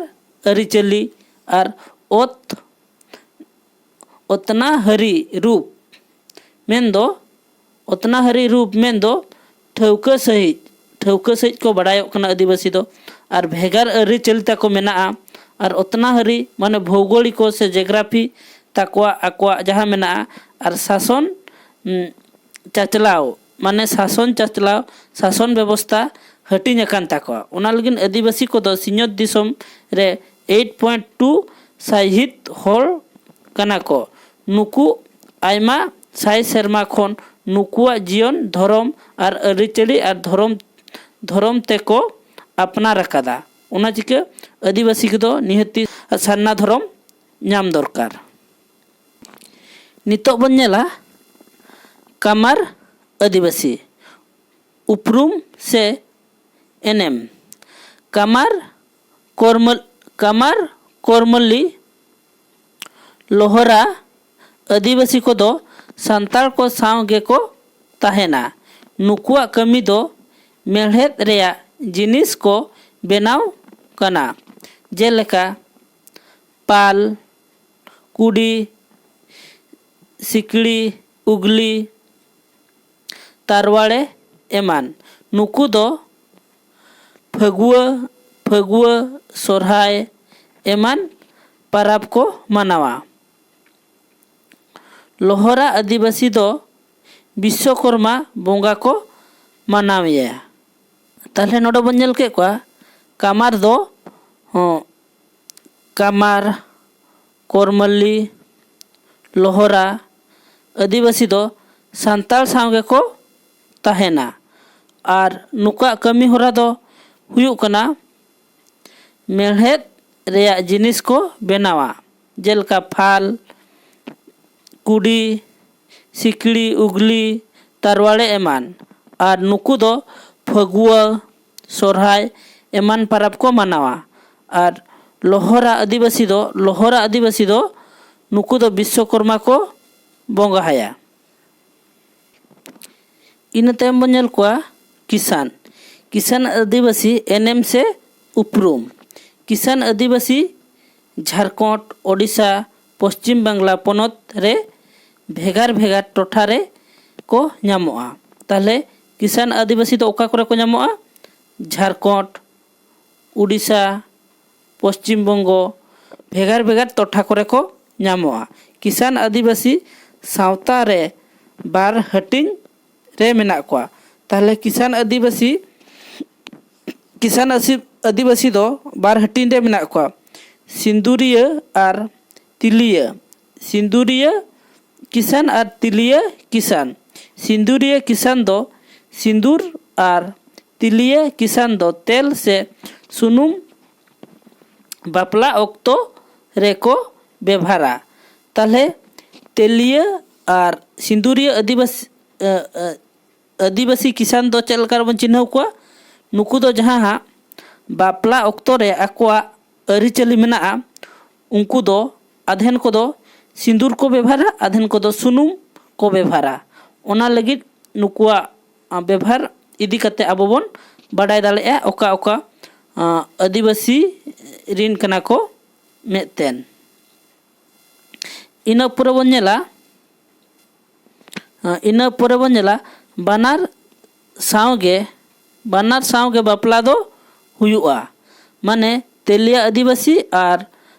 ᱟᱹᱨᱤᱪᱟᱹᱞᱤ ᱟᱨ ᱚᱛ, ᱚᱛᱱᱟᱦᱟᱹᱨᱤ ᱨᱩᱯ, ᱢᱮᱱᱫᱚ ᱚᱛᱱᱟᱦᱟᱹᱨᱤ ᱨᱩᱯ ᱢᱮᱱᱫᱚ ᱴᱷᱟᱹᱣᱠᱟᱹ ᱥᱟᱹᱦᱤᱡ, ᱴᱷᱟᱹᱣᱠᱟᱹ ᱥᱟᱹᱦᱤᱡ ᱠᱚ ᱵᱟᱲᱟᱭᱚᱜ ᱠᱟᱱᱟ ᱟᱹᱫᱤᱵᱟᱹᱥᱤ ᱫᱚ᱾ ᱟᱨ ᱵᱷᱮᱜᱟᱨ ᱟᱹᱨᱤᱪᱟᱹᱞᱤ ᱛᱟᱠᱚ ᱢᱮᱱᱟᱜᱼᱟ᱾ ᱟᱨ ᱚᱛᱱᱟᱦᱟᱹᱨᱤ ᱢᱟᱱᱮ ᱵᱷᱳᱣᱜᱳᱞᱤᱠᱚ ᱥᱮ ᱡᱮᱜᱽᱨᱟᱯᱷᱤ ᱛᱟᱠᱚᱣᱟᱜ, ᱟᱠᱚᱣᱟᱜ ᱡᱟᱦᱟᱸ ᱢᱮᱱᱟᱜᱼᱟ᱾ ᱟᱨ ᱥᱟᱥᱚᱱ, ᱩᱸ, ᱪᱟᱪᱞᱟᱣ, ᱢᱟᱱᱮ ᱥᱟᱥᱚᱱ ᱪᱟᱪᱞᱟᱣ, ᱥᱟᱥᱚᱱ ᱵᱮᱵᱚᱥᱛᱷᱟ ᱦᱟᱹᱴᱤᱧ ᱟᱠᱟᱱ ᱛᱟᱠᱚᱣᱟ᱾ ᱚᱱᱟ ᱞᱟᱹᱜᱤᱫ ᱟᱹᱫᱤᱵᱟᱹᱥᱤ ᱠᱚᱫᱚ ᱥᱤᱧᱚᱛ ᱫᱤᱥᱚᱢ ᱨᱮ ᱮᱭᱤᱴ ᱯᱚᱭᱮᱱᱴ ᱴᱩ ᱥᱟᱭᱦᱤᱛ ᱦᱚᱲ ᱠᱟᱱᱟ ᱠᱚ᱾ ᱱᱩᱠᱩ ᱟᱭᱢᱟ ᱥᱟᱭ ᱥᱮᱨᱢᱟ ᱠᱷᱚᱱ ᱱᱩᱠᱩᱣᱟᱜ ᱡᱤᱭᱚᱱ, ᱫᱷᱚᱨᱚᱢ ᱟᱨ ᱟᱹᱨᱤᱪᱟᱹᱞᱤ ᱟᱨ ᱫᱷᱚᱨᱚᱢ, ᱫᱷᱚᱨᱚᱢ ᱛᱮᱠᱚ ᱟᱯᱱᱟᱨ ᱟᱠᱟᱫᱟ᱾ ᱚᱱᱟ ᱪᱤᱠᱟᱹ ᱟᱹᱫᱤᱵᱟᱹᱥᱤ ᱠᱚᱫᱚ ᱱᱤᱦᱟᱹᱛᱤ ᱥᱟᱨᱱᱟ ᱫᱷᱚᱨᱚᱢ ᱧᱟᱢ ᱫᱚᱨᱠᱟᱨ᱾ ᱱᱤᱛᱚᱜ ᱵᱚᱱ ᱧᱮᱞᱟ ᱠᱟᱢᱟᱨ ᱟᱹᱫᱤᱵᱟᱹᱥᱤ ᱩᱯᱨᱩᱢ ᱥᱮ ᱮᱱᱮᱢ᱾ ᱠᱟᱢᱟᱨ ᱠᱚᱨᱢᱟᱹ-, ᱠᱟᱢᱟᱨ ᱠᱚᱨᱢᱟᱹᱞᱤ ᱞᱳᱦᱨᱟ ᱟᱹᱫᱤᱵᱟᱹᱥᱤ ᱠᱚᱫᱚ ᱥᱟᱱᱛᱟᱲ ᱠᱚ ᱥᱟᱶ ᱜᱮᱠᱚ ᱛᱟᱦᱮᱱᱟ᱾ ᱱᱩᱠᱩᱣᱟᱜ ᱠᱟᱹᱢᱤ ᱫᱚ ᱢᱮᱲᱦᱮᱫ ᱨᱮᱭᱟᱜ ᱡᱤᱱᱤᱥ ᱠᱚ ᱵᱮᱱᱟᱣ ᱠᱟᱱᱟ, ᱡᱮᱞᱮᱠᱟ ᱯᱟᱞ, ᱠᱩᱰᱤ, ᱥᱤᱠᱲᱤ, ᱩᱜᱽᱞᱤ, ᱛᱟᱨᱣᱟᱲᱮ ᱮᱢᱟᱱ᱾ ᱱᱩᱠᱩ ᱫᱚ ᱯᱷᱟᱹᱜᱩᱣᱟᱹ, ᱯᱷᱟᱹᱜᱩᱣᱟᱹ, ᱥᱚᱨᱦᱟᱭ ᱮᱢᱟᱱ ᱯᱟᱨᱟᱵᱽ ᱠᱚ ᱢᱟᱱᱟᱣᱟ᱾ ᱞᱚᱦᱚᱨᱟ ᱟᱹᱫᱤᱵᱟᱹᱥᱤ ᱫᱚ ᱵᱤᱥᱥᱚᱠᱚᱨᱢᱟ ᱵᱚᱸᱜᱟ ᱠᱚ ᱢᱟᱱᱟᱣᱮᱭᱟ᱾ ᱛᱟᱦᱞᱮ ᱱᱚᱰᱮ ᱵᱚᱱ ᱧᱮᱞ ᱠᱮᱫ ᱠᱚᱣᱟ, ᱠᱟᱢᱟᱨ ᱫᱚ, ᱦᱚᱸ, ᱠᱟᱢᱟᱨ, ᱠᱚᱨᱢᱟᱞᱤ, ᱞᱚᱦᱚᱨᱟ ᱟᱹᱫᱤᱵᱟᱹᱥᱤ ᱫᱚ ᱥᱟᱱᱛᱟᱲ ᱥᱟᱶ ᱜᱮᱠᱚ ᱛᱟᱦᱮᱱᱟ᱾ ᱟᱨ ᱱᱩᱠᱩᱣᱟᱜ ᱠᱟᱹᱢᱤ ᱦᱚᱨᱟ ᱫᱚ ᱦᱩᱭᱩᱜ ᱠᱟᱱᱟ ᱢᱮᱬᱦᱮᱫ ᱨᱮᱭᱟᱜ ᱡᱤᱱᱤᱥ ᱠᱚ ᱵᱮᱱᱟᱣᱟ, ᱡᱮᱞᱮᱠᱟ ᱯᱷᱟᱞ, ᱠᱩᱰᱤ, ᱥᱤᱠᱲᱤ, ᱩᱜᱽᱞᱤ, ᱛᱟᱨᱣᱟᱲᱮ ᱮᱢᱟᱱ᱾ ᱟᱨ ᱱᱩᱠᱩ ᱫᱚ ᱯᱷᱟᱹᱜᱩᱣᱟᱹ, ᱥᱚᱨᱦᱟᱭ ᱮᱢᱟᱱ ᱯᱟᱨᱟᱵᱽ ᱠᱚ ᱢᱟᱱᱟᱣᱟ᱾ ᱟᱨ ᱞᱚᱦᱚᱨᱟ ᱟᱹᱫᱤᱵᱟᱹᱥᱤ ᱫᱚ, ᱞᱚᱦᱚᱨᱟ ᱟᱹᱫᱤᱵᱟᱹᱥᱤ ᱫᱚ ᱱᱩᱠᱩ ᱫᱚ ᱵᱤᱥᱥᱚᱠᱚᱨᱢᱟ ᱠᱚ ᱵᱚᱸᱜᱟ ᱟᱭᱟ᱾ ᱤᱱᱟᱹ ᱛᱟᱭᱚᱢ ᱵᱚᱱ ᱧᱮᱞ ᱠᱚᱣᱟ ᱠᱤᱥᱟᱱ᱾ ᱠᱤᱥᱟᱱ ᱟᱹᱫᱤᱵᱟᱹᱥᱤ ᱮᱱᱮᱢ ᱥᱮ ᱩᱯᱨᱩᱢ᱾ ᱠᱤᱥᱟᱱ ᱟᱹᱫᱤᱵᱟᱹᱥᱤ ᱡᱷᱟᱲᱠᱷᱚᱸᱰ, ᱳᱰᱤᱥᱟ, ᱯᱚᱥᱪᱤᱢ ᱵᱟᱝᱞᱟ ᱯᱚᱱᱚᱛ ᱨᱮ ᱵᱷᱮᱜᱟᱨ ᱵᱷᱮᱜᱟᱨ ᱴᱚᱴᱷᱟ ᱨᱮ ᱠᱚ ᱧᱟᱢᱚᱜᱼᱟ᱾ ᱛᱟᱦᱞᱮ ᱠᱤᱥᱟᱱ ᱟᱹᱫᱤᱵᱟᱹᱥᱤ ᱫᱚ ᱚᱠᱟ ᱠᱚᱨᱮ ᱠᱚ ᱧᱟᱢᱚᱜᱼᱟ? ᱡᱷᱟᱲᱠᱷᱚᱸᱰ, ᱩᱰᱤᱥᱟ, ᱯᱚᱥᱪᱤᱢ ᱵᱚᱝᱜᱚ, ᱵᱷᱮᱜᱟᱨ ᱵᱷᱮᱜᱟᱨ ᱴᱚᱴᱷᱟ ᱠᱚᱨᱮ ᱠᱚ ᱧᱟᱢᱚᱜᱼᱟ᱾ ᱠᱤᱥᱟᱱ ᱟᱹᱫᱤᱵᱟᱹᱥᱤ ᱥᱟᱶᱛᱟ ᱨᱮ ᱵᱟᱨ ᱦᱟᱹᱴᱤᱧ ᱨᱮ ᱢᱮᱱᱟᱜ ᱠᱚᱣᱟ᱾ ᱛᱟᱦᱞᱮ ᱠᱤᱥᱟᱱ ᱟᱹᱫᱤᱵᱟᱹᱥᱤ, ᱠᱤᱥᱟᱱ ᱟᱹᱥᱤ-, ᱟᱹᱫᱤᱵᱟᱹᱥᱤ ᱫᱚ ᱵᱟᱨ ᱦᱟᱹᱴᱤᱧ ᱨᱮ ᱢᱮᱱᱟᱜ ᱠᱚᱣᱟ, ᱥᱤᱸᱫᱩᱨᱤᱭᱟᱹ ᱟᱨ ᱛᱤᱞᱤᱭᱟᱹ᱾ ᱥᱤᱸᱫᱩᱨᱤᱭᱟᱹ ᱠᱤᱥᱟᱱ ᱟᱨ ᱛᱤᱞᱤᱭᱟᱹ ᱠᱤᱥᱟᱱ᱾ ᱥᱤᱸᱫᱩᱨᱤᱭᱟᱹ ᱠᱤᱥᱟᱱ ᱫᱚ ᱥᱤᱸᱫᱩᱨ ᱟᱨ ᱛᱤᱞᱤᱭᱟᱹ ᱠᱤᱥᱟᱱ ᱫᱚ ᱛᱮᱞ ᱥᱮ ᱥᱩᱱᱩᱢ ᱵᱟᱯᱞᱟ ᱚᱠᱛᱚ ᱨᱮᱠᱚ ᱵᱮᱵᱷᱟᱨᱟ᱾ ᱛᱟᱦᱞᱮ ᱛᱮᱞᱤᱭᱟᱹ ᱟᱨ ᱥᱤᱸᱫᱩᱨᱤᱭᱟᱹ ᱟᱹᱫᱤᱵᱟᱹᱥᱤ, ᱟᱹ, ᱟᱹ, ᱟᱹᱫᱤᱵᱟᱹᱥᱤ ᱠᱤᱥᱟᱱ ᱫᱚ ᱪᱮᱫ ᱞᱮᱠᱟ ᱨᱮᱵᱚᱱ ᱪᱤᱱᱦᱟᱹᱣ ᱠᱚᱣᱟ? ᱱᱩᱠᱩ ᱫᱚ ᱡᱟᱦᱟᱸ ᱦᱟᱸᱜ ᱵᱟᱯᱞᱟ ᱚᱠᱛᱚ ᱨᱮ ᱟᱠᱚᱣᱟᱜ ᱟᱹᱨᱤᱪᱟᱹᱞᱤ ᱢᱮᱱᱟᱜᱼᱟ, ᱩᱱᱠᱩ ᱫᱚ ᱟᱫᱷᱮᱱ ᱠᱚᱫᱚ ᱥᱤᱸᱫᱩᱨ ᱠᱚ ᱵᱮᱵᱷᱟᱨᱟ, ᱟᱫᱷᱮᱱ ᱠᱚᱫᱚ ᱥᱩᱱᱩᱢ ᱠᱚ ᱵᱮᱵᱷᱟᱨᱟ᱾ ᱚᱱᱟ ᱞᱟᱹᱜᱤᱫ ᱱᱩᱠᱩᱣᱟᱜ, ᱟ, ᱵᱮᱵᱷᱟᱨ ᱤᱫᱤ ᱠᱟᱛᱮ ᱟᱵᱚ ᱵᱚᱱ ᱵᱟᱰᱟᱭ ᱫᱟᱲᱮᱭᱟᱜᱼᱟ ᱚᱠᱟ ᱚᱠᱟ, ᱟ, ᱟᱹᱫᱤᱵᱟᱹᱥᱤ ᱨᱤᱱ ᱠᱟᱱᱟ ᱠᱚ ᱢᱮᱱᱛᱮ᱾ ᱤᱱᱟᱹ ᱯᱚᱨᱮ ᱵᱚᱱ ᱧᱮᱞᱟ ᱤᱱᱟᱹ ᱯᱚᱨᱮ ᱵᱚᱱ ᱧᱮᱞᱟ ᱵᱟᱱᱟᱨ ᱥᱟᱶᱜᱮ, ᱵᱟᱱᱟᱨ ᱥᱟᱶᱜᱮ ᱵᱟᱯᱞᱟ ᱫᱚ ᱦᱩᱭᱩᱜᱼᱟ᱾ ᱢᱟᱱᱮ ᱛᱮᱞᱤᱭᱟ ᱟᱹᱫᱤᱵᱟᱹᱥᱤ ᱟᱨ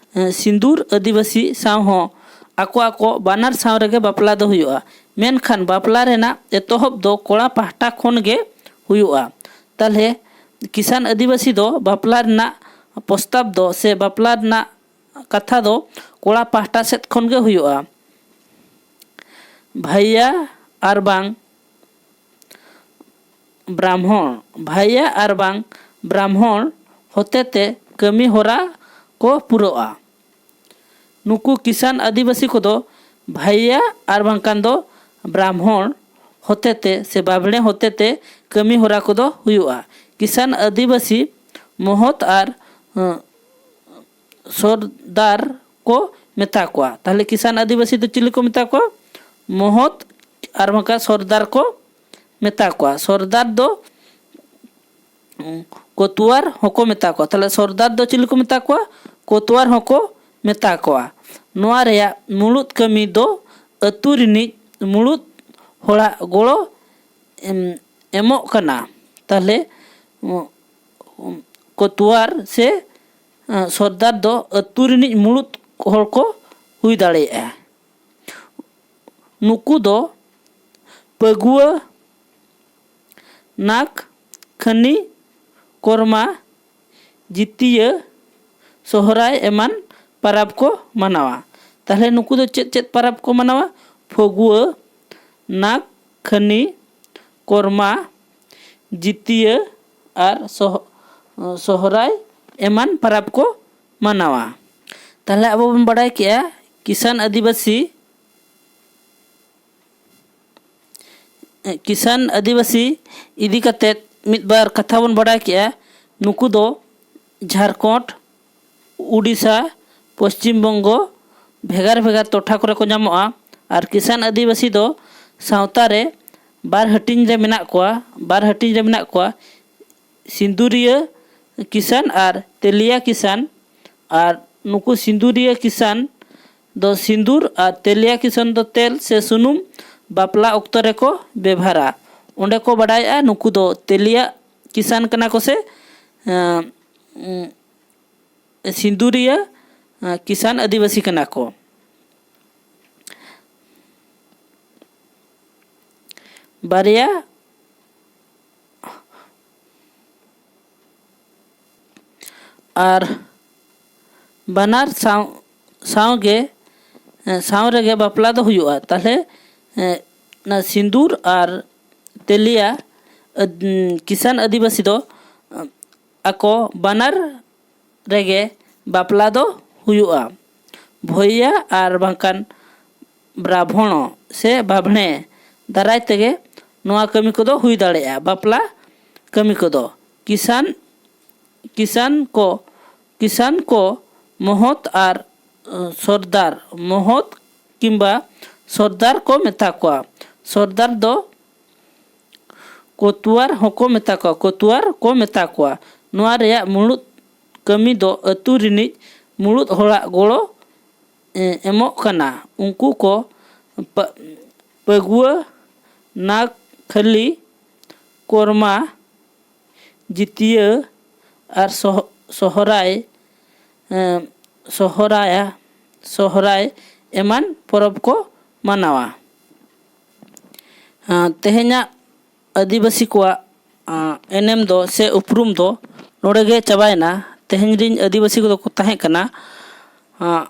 ᱥᱤᱸᱫᱩᱨ ᱟᱹᱫᱤᱵᱟᱹᱥᱤ ᱥᱟᱶ ᱦᱚᱸ ᱟᱠᱚ ᱟᱠᱚ ᱵᱟᱱᱟᱨ ᱥᱟᱶ ᱨᱮᱜᱮ ᱵᱟᱯᱞᱟ ᱫᱚ ᱦᱩᱭᱩᱜᱼᱟ᱾ ᱢᱮᱱᱠᱷᱟᱱ ᱵᱟᱯᱞᱟ ᱨᱮᱱᱟᱜ ᱮᱛᱚᱦᱚᱵ ᱫᱚ ᱠᱚᱲᱟ ᱯᱟᱦᱴᱟ ᱠᱷᱚᱱ ᱜᱮ ᱦᱩᱭᱩᱜᱼᱟ᱾ ᱛᱟᱦᱚᱞᱮ ᱠᱤᱥᱟᱱ ᱟᱹᱫᱤᱵᱟᱹᱥᱤ ᱫᱚ ᱵᱟᱯᱞᱟ ᱨᱮᱱᱟᱜ ᱯᱨᱚᱥᱛᱟᱵ ᱫᱚ ᱥᱮ ᱵᱟᱯᱞᱟ ᱨᱮᱱᱟᱜ ᱠᱟᱛᱷᱟ ᱫᱚ ᱠᱚᱲᱟ ᱯᱟᱦᱴᱟ ᱥᱮᱫ ᱠᱷᱚᱱ ᱜᱮ ᱦᱩᱭᱩᱜᱼᱟ᱾ ᱵᱷᱟᱭᱭᱟ ᱟᱨ ᱵᱟᱝ ᱵᱨᱟᱦᱢᱚᱬ, ᱵᱷᱟᱭᱭᱟ ᱟᱨ ᱵᱟᱝ ᱵᱨᱟᱦᱢᱚᱬ ᱦᱚᱛᱮᱛᱮ ᱠᱟᱹᱢᱤ ᱦᱚᱨᱟ ᱠᱚ ᱯᱩᱨᱟᱹᱜᱼᱟ᱾ ᱱᱩᱠᱩ ᱠᱤᱥᱟᱱ ᱟᱹᱫᱤᱵᱟᱹᱥᱤ ᱠᱚᱫᱚ ᱵᱷᱟᱭᱭᱟ ᱟᱨ ᱵᱟᱝᱠᱷᱟᱱ ᱫᱚ ᱵᱨᱟᱦᱢᱚᱬ ᱦᱚᱛᱮᱛᱮ ᱥᱮ ᱵᱟᱵᱽᱲᱮ ᱦᱚᱛᱮᱛᱮ ᱠᱟᱹᱢᱤ ᱦᱚᱨᱟ ᱠᱚᱫᱚ ᱦᱩᱭᱩᱜᱼᱟ᱾ ᱠᱤᱥᱟᱱ ᱟᱹᱫᱤᱵᱟᱹᱥᱤ ᱢᱚᱦᱚᱛ ᱟᱨ ᱥᱚᱨᱫᱟᱨ ᱠᱚ ᱢᱮᱛᱟ ᱠᱚᱣᱟ᱾ ᱛᱟᱦᱚᱞᱮ ᱠᱤᱥᱟᱱ ᱟᱹᱫᱤᱵᱟᱹᱥᱤ ᱫᱚ ᱪᱤᱞᱤ ᱠᱚ ᱢᱮᱛᱟ ᱠᱚᱣᱟ? ᱢᱚᱦᱚᱛ ᱟᱨ ᱵᱟᱝᱠᱷᱟᱱ ᱥᱚᱨᱫᱟᱨ ᱠᱚ ᱢᱮᱛᱟ ᱠᱚᱣᱟ᱾ ᱥᱚᱨᱫᱟᱨ ᱫᱚ ᱠᱳᱛᱣᱟᱨ ᱦᱚᱸᱠᱚ ᱢᱮᱛᱟ ᱠᱚᱣᱟ᱾ ᱛᱟᱦᱚᱞᱮ ᱥᱚᱨᱫᱟᱨ ᱫᱚ ᱪᱤᱞᱤ ᱠᱚ ᱢᱮᱛᱟ ᱠᱚᱣᱟ? ᱠᱳᱛᱣᱟᱨ ᱦᱚᱸᱠᱚ ᱢᱮᱛᱟ ᱠᱚᱣᱟ᱾ ᱱᱚᱣᱟ ᱨᱮᱭᱟᱜ ᱢᱩᱲᱩᱫ ᱠᱟᱹᱢᱤ ᱫᱚ ᱟᱹᱛᱩ ᱨᱤᱱᱤᱡ ᱢᱩᱲᱩᱫ ᱦᱚᱲᱟᱜ ᱜᱚᱲᱚ ᱮᱢ, ᱮᱢᱚᱜ ᱠᱟᱱᱟ᱾ ᱛᱟᱦᱚᱞᱮ ᱠᱳᱛᱣᱟᱨ ᱥᱮ ᱥᱚᱨᱫᱟᱨ ᱫᱚ ᱟᱹᱛᱩ ᱨᱤᱱᱤᱡ ᱢᱩᱲᱩᱫ ᱦᱚᱲ ᱠᱚ ᱦᱩᱭ ᱫᱟᱲᱮᱭᱟᱜᱼᱟ᱾ ᱱᱩᱠᱩ ᱫᱚ ᱯᱟᱹᱜᱩᱣᱟᱹ, ᱱᱟᱜᱽ, ᱠᱷᱟᱹᱱᱤ, ᱠᱚᱨᱢᱟ, ᱡᱤᱛᱤᱭᱟᱹ, ᱥᱚᱦᱨᱟᱭ ᱮᱢᱟᱱ ᱯᱟᱨᱟᱵᱽ ᱠᱚ ᱢᱟᱱᱟᱣᱟ᱾ ᱛᱟᱦᱚᱞᱮ ᱱᱩᱠᱩ ᱫᱚ ᱪᱮᱫ ᱪᱮᱫ ᱯᱟᱨᱟᱵᱽ ᱠᱚ ᱢᱟᱱᱟᱣᱟ? ᱯᱷᱟᱹᱜᱩᱣᱟᱹ, ᱱᱟᱜᱽ, ᱠᱷᱟᱹᱱᱤ, ᱠᱚᱨᱢᱟ, ᱡᱤᱛᱤᱭᱟᱹ ᱟᱨ ᱥᱚᱦ-, ᱥᱚᱦᱨᱟᱭ ᱮᱢᱟᱱ ᱯᱟᱨᱟᱵᱽ ᱠᱚ ᱢᱟᱱᱟᱣᱟ᱾ ᱛᱟᱦᱚᱞᱮ ᱟᱵᱚ ᱵᱚᱱ ᱵᱟᱰᱟᱭ ᱠᱮᱜᱼᱟ ᱠᱤᱥᱟᱱ ᱟᱹᱫᱤᱵᱟᱹᱥᱤ, ᱠᱤᱥᱟᱱ ᱟᱹᱫᱤᱵᱟᱹᱥᱤ ᱤᱫᱤ ᱠᱟᱛᱮᱫ ᱢᱤᱫ ᱵᱟᱨ ᱠᱟᱛᱷᱟ ᱵᱚᱱ ᱵᱟᱰᱟᱭ ᱠᱮᱜᱼᱟ᱾ ᱱᱩᱠᱩ ᱫᱚ ᱡᱷᱟᱲᱠᱷᱚᱸᱰ, ᱩᱰᱤᱥᱟ, ᱯᱚᱥᱪᱤᱢ ᱵᱚᱝᱜᱚ ᱵᱷᱮᱜᱟᱨ ᱵᱷᱮᱜᱟᱨ ᱴᱚᱴᱷᱟ ᱠᱚᱨᱮ ᱠᱚ ᱧᱟᱢᱚᱜᱼᱟ᱾ ᱟᱨ ᱠᱤᱥᱟᱱ ᱟᱹᱫᱤᱵᱟᱹᱥᱤ ᱫᱚ ᱥᱟᱶᱛᱟ ᱨᱮ ᱵᱟᱨ ᱦᱟᱹᱴᱤᱧ ᱨᱮ ᱢᱮᱱᱟᱜ ᱠᱚᱣᱟ, ᱵᱟᱨ ᱦᱟᱹᱴᱤᱧ ᱨᱮ ᱢᱮᱱᱟᱜ ᱠᱚᱣᱟ, ᱥᱤᱸᱫᱩᱨᱤᱭᱟᱹ ᱠᱤᱥᱟᱱ ᱟᱨ ᱛᱮᱞᱤᱭᱟ ᱠᱤᱥᱟᱱ᱾ ᱟᱨ ᱱᱩᱠᱩ ᱥᱤᱸᱫᱩᱨᱤᱭᱟᱹ ᱠᱤᱥᱟᱱ ᱫᱚ ᱥᱤᱸᱫᱩᱨ ᱟᱨ ᱛᱮᱞᱤᱭᱟ ᱠᱤᱥᱟᱱ ᱫᱚ ᱛᱮᱞ ᱥᱮ ᱥᱩᱱᱩᱢ᱾ ᱵᱟᱯᱞᱟ ᱚᱠᱛᱚ ᱨᱮᱠᱚ ᱵᱮᱵᱷᱟᱨᱟ᱾ ᱚᱸᱰᱮ ᱠᱚ ᱵᱟᱰᱟᱭᱮᱜᱼᱟ ᱱᱩᱠᱩ ᱫᱚ ᱛᱮᱞᱤᱭᱟ ᱠᱤᱥᱟᱱ ᱠᱟᱱᱟ ᱠᱚ ᱥᱮ, ᱮᱸ, ᱩᱸ, ᱥᱤᱸᱫᱩᱨᱤᱭᱟᱹ, ᱮᱸ, ᱠᱤᱥᱟᱱ ᱟᱹᱫᱤᱵᱟᱹᱥᱤ ᱠᱟᱱᱟ ᱠᱚ᱾ ᱵᱟᱨᱭᱟ ᱟᱨ ᱵᱟᱱᱟᱨ ᱥᱟᱶ, ᱥᱟᱶ ᱜᱮ, ᱮ, ᱥᱟᱶ ᱨᱮᱜᱮ ᱵᱟᱯᱞᱟ ᱫᱚ ᱦᱩᱭᱩᱜᱼᱟ᱾ ᱛᱟᱦᱞᱮ, ᱮ, ᱚᱱᱟ ᱥᱤᱸᱫᱩᱨ ᱟᱨ ᱛᱮᱞᱤᱭᱟ, ᱟᱹᱫ-, ᱠᱤᱥᱟᱱ ᱟᱹᱫᱤᱵᱟᱹᱥᱤ ᱫᱚ, ᱮ, ᱟᱠᱚ ᱵᱟᱱᱟᱨ ᱨᱮᱜᱮ ᱵᱟᱯᱞᱟ ᱫᱚ ᱦᱩᱭᱩᱜᱼᱟ᱾ ᱵᱷᱚᱭᱭᱟ ᱟᱨ ᱵᱟᱝᱠᱷᱟᱱ ᱵᱨᱟᱵᱷᱚᱬᱚ ᱥᱮ ᱵᱟᱵᱷᱬᱮ ᱫᱟᱨᱟᱭ ᱛᱮᱜᱮ ᱱᱚᱣᱟ ᱠᱟᱹᱢᱤ ᱠᱚᱫᱚ ᱦᱩᱭ ᱫᱟᱲᱮᱭᱟᱜᱼᱟ᱾ ᱵᱟᱯᱞᱟ ᱠᱟᱹᱢᱤ ᱠᱚᱫᱚ ᱠᱤᱥᱟᱱ, ᱠᱤᱥᱟᱱ ᱠᱚ, ᱠᱤᱥᱟᱱ ᱠᱚ ᱢᱚᱦᱚᱛ ᱟᱨ, ᱮ, ᱥᱚᱨᱫᱟᱨ, ᱢᱚᱦᱚᱛ ᱠᱤᱝᱵᱟ ᱥᱚᱨᱫᱟᱨ ᱠᱚ ᱢᱮᱛᱟ ᱠᱚᱣᱟ᱾ ᱥᱚᱨᱫᱟᱨ ᱫᱚ ᱠᱳᱛᱣᱟᱨ ᱦᱚᱸᱠᱚ ᱢᱮᱛᱟ ᱠᱚᱣᱟ, ᱠᱳᱛᱣᱟᱨ ᱠᱚ ᱢᱮᱛᱟ ᱠᱚᱣᱟ᱾ ᱱᱚᱣᱟ ᱨᱮᱭᱟᱜ ᱢᱩᱲᱩᱫ ᱠᱟᱹᱢᱤ ᱫᱚ ᱟᱹᱛᱩ ᱨᱤᱱᱤᱡ ᱢᱩᱲᱩᱫ ᱦᱚᱲᱟᱜ ᱜᱚᱲᱚ, ᱮ, ᱮᱢᱚᱜ ᱠᱟᱱᱟ᱾ ᱩᱱᱠᱩ ᱠᱚ ᱯᱟ-, ᱯᱟᱹᱜᱩᱣᱟᱹ, ᱱᱟᱜᱽᱠᱷᱟᱹᱞᱤ, ᱠᱚᱨᱢᱟ, ᱡᱤᱛᱤᱭᱟᱹ ᱟᱨ ᱥᱚᱦ-, ᱥᱚᱦᱨᱟᱭ, ᱮ, ᱥᱚᱦᱨᱟᱭᱟ, ᱥᱚᱦᱨᱟᱭ ᱮᱢᱟᱱ ᱯᱚᱨᱚᱵᱽ ᱠᱚ ᱢᱟᱱᱟᱣᱟ᱾ ᱮ, ᱛᱮᱦᱮᱧᱟᱜ ᱟᱹᱫᱤᱵᱟᱹᱥᱤ ᱠᱚᱣᱟᱜ, ᱟᱸ, ᱮᱱᱮᱢ ᱫᱚ ᱥᱮ ᱩᱯᱨᱩᱢ ᱫᱚ ᱱᱚᱰᱮ ᱜᱮ ᱪᱟᱵᱟᱭᱮᱱᱟ᱾ ᱛᱮᱦᱮᱧ ᱨᱤᱱ ᱟᱹᱫᱤᱵᱟᱹᱥᱤ ᱠᱚᱫᱚ ᱠᱚ ᱛᱟᱦᱮᱸ ᱠᱟᱱᱟ, ᱟᱸ,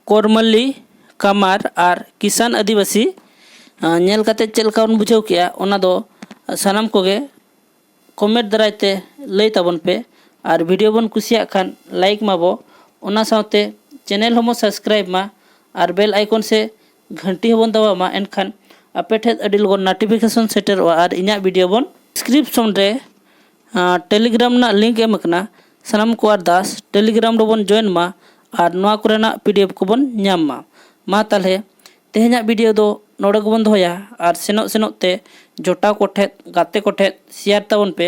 ᱠᱚᱨᱢᱟᱞᱤ, ᱠᱟᱢᱟᱨ ᱟᱨ ᱠᱤᱥᱟᱱ ᱟᱹᱫᱤᱵᱟᱹᱥᱤ᱾ ᱟᱸ, ᱧᱮᱞ ᱠᱟᱛᱮ ᱪᱮᱫ ᱞᱮᱠᱟ ᱵᱚᱱ ᱵᱩᱡᱷᱟᱹᱣ ᱠᱮᱜᱼᱟ, ᱚᱱᱟ ᱫᱚ ᱥᱟᱱᱟᱢ ᱠᱚᱜᱮ comment ᱫᱟᱨᱟᱭ ᱛᱮ ᱞᱟᱹᱭ ᱛᱟᱵᱚᱱ ᱯᱮ᱾ ᱟᱨ video ᱵᱚᱱ ᱠᱩᱥᱤᱭᱟᱜ ᱠᱷᱟᱱ like ᱢᱟᱵᱚ, ᱚᱱᱟ ᱥᱟᱶᱛᱮ channel ᱦᱚᱸᱵᱚᱱ subscribe ᱢᱟ ᱟᱨ bell icon ᱥᱮ ᱜᱷᱟᱱᱴᱤ ᱦᱚᱸᱵᱚᱱ ᱫᱟᱵᱟᱣ ᱢᱟ᱾ ᱮᱱᱠᱷᱟᱱ ᱟᱯᱮ ᱴᱷᱮᱱ ᱟᱹᱰᱤ ᱞᱚᱜᱚᱱ notification ᱥᱮᱴᱮᱨᱚᱜᱼᱟ ᱟᱨ ᱤᱧᱟᱹᱜ video ᱵᱚᱱ description ᱨᱮ, ᱟᱸ, Telegram ᱨᱮᱱᱟᱜ link ᱮᱢ ᱟᱠᱟᱱᱟ᱾ ᱥᱟᱱᱟᱢ ᱠᱚ ᱟᱨᱫᱟᱥ Telegram ᱨᱮᱵᱚᱱ join ᱢᱟ ᱟᱨ ᱱᱚᱣᱟ ᱠᱚᱨᱮᱱᱟᱜ PDF ᱠᱚᱵᱚᱱ ᱧᱟᱢ ᱢᱟ᱾ ᱢᱟ ᱛᱟᱦᱞᱮ ᱛᱮᱦᱮᱧᱟᱜ video ᱫᱚ ᱱᱚᱰᱮ ᱜᱮᱵᱚᱱ ᱫᱚᱦᱚᱭᱟ ᱟᱨ ᱥᱮᱱᱚᱜ ᱥᱮᱱᱚᱜ ᱛᱮ ᱡᱚᱴᱟᱣ ᱠᱚᱴᱷᱮᱱ, ᱜᱟᱛᱮ ᱠᱚᱴᱷᱮᱱ share ᱛᱟᱵᱚᱱ ᱯᱮ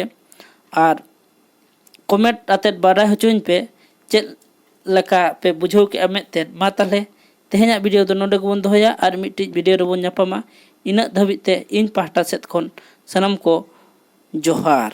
ᱟᱨ comment ᱟᱛᱮᱫ ᱵᱟᱰᱟᱭ ᱦᱚᱪᱚᱧ ᱯᱮ ᱪᱮᱫ ᱞᱮᱠᱟ ᱯᱮ ᱵᱩᱡᱷᱟᱹᱣ ᱠᱮᱜᱼᱟ ᱢᱮᱫ ᱛᱮᱫ᱾ ᱢᱟ ᱛᱟᱦᱞᱮ ᱛᱮᱦᱮᱧᱟᱜ ᱵᱷᱤᱰᱤᱭᱳ ᱫᱚ ᱱᱚᱰᱮ ᱜᱮᱵᱚᱱ ᱫᱚᱦᱚᱭᱟ, ᱟᱨ ᱢᱤᱫᱴᱤᱡ ᱵᱷᱤᱰᱤᱭᱳ ᱨᱮᱵᱚᱱ ᱧᱟᱯᱟᱢᱟ᱾ ᱤᱱᱟᱹᱜ ᱫᱷᱟᱹᱵᱤᱡ ᱛᱮ ᱤᱧ ᱯᱟᱦᱴᱟ ᱥᱮᱫ ᱠᱷᱚᱱ ᱥᱟᱱᱟᱢ ᱠᱚ ᱡᱚᱦᱟᱨ᱾